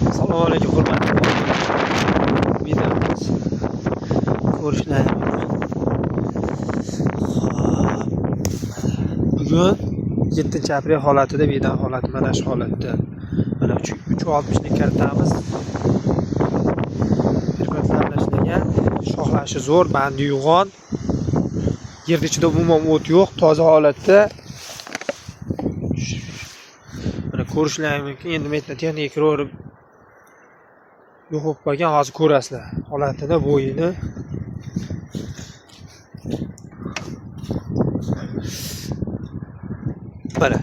Assalomu alaykum, hurmatli videomiz ko'rishlar. Xo'p. Bugun 7-aprel holatida bedan holati mana shu holatda. Mana 3.60 lik kiritamiz. Pirpatlar ishlagan, shoxlashi zo'r, bandi yo'g'on. Yerda ichida umuman o't yo'q, toza holatda. Mana ko'rishlaring mumkin. Endi men texnika kiraverib yo'q bo'lib qolgan, hozir ko'rasizlar holatini, bo'yini. Mana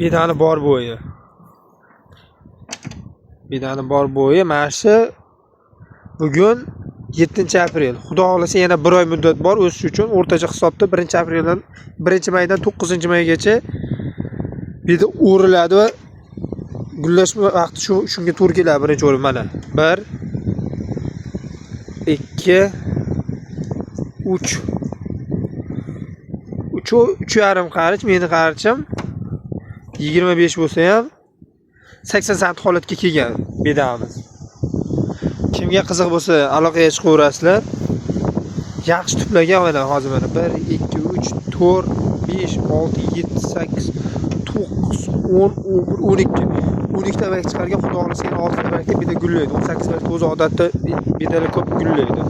bedani bor bo'yi. Bedani bor bo'yi mana shu bugun 7-aprel. Xudo xohlasa yana bir oy muddat bor o'sish uchun. O'rtacha hisobda 1-apreldan 1-maydan 9-maygacha beda o'riladi va gullash vaqti shunga to'g'ri keladi. Birinchi o'rim mana 1 2 3 3 3,5 qarich, meni qarichim 25 bo'lsa ham 80 sant holatga kelgan bedamiz. Kimga qiziq bo'lsa aloqaga chiqaverasizlar. Yaxshi tuplagan mana hozir mana 1 2 3 4 5 6 7 8 9 10 11 12 12 ta barg chiqargan. Xudo xohlasa yana 6 ta bargda beda gullaydi. 18 bargda o'zi odatda bedalar ko'p gullaydi.